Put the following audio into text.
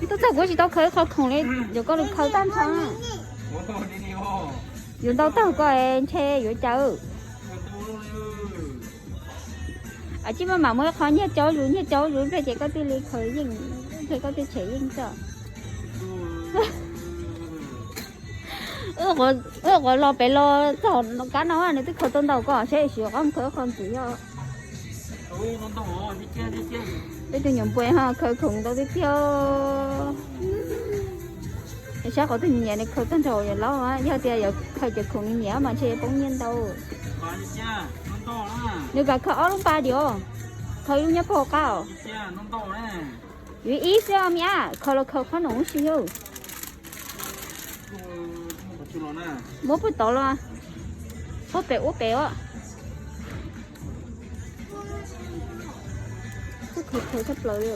Tuaj txog kuv tsis tau khaws qhov khoom li, yuav koj li khaws tag nrho. Yuav ntau tag koj ntshe yuav cas. Tsis maj mam muaj ib qho nyiaj tsaub zus, nyiaj tsaub zus ib pliag ces koj thiaj li khaws yeej, ib pliag koj thiaj tshem yeej xwb. Wb quav los pem los txog kab no nws twb khaws tau ntau koj saib, sim qhov khaws qhov ntxiv yog. Peb tus nyuam npua ho khaws khoom ntau tiag tiag. Saib qhov twg nyiam nws khaws tag nrho yom, laub yog tias yog khaws cov khoom nws nyiam mas ntshe poob nyiaj ntau. Nws kam khaws ob lub npa diam, khaws ib lub nyob puag hauv qab os. Yuav ib xwb me ab, khaws los khaws qhov no ua si yog. Muab puag tod los, puag pem ua pem os. Khaws khaws tshaj plaws li.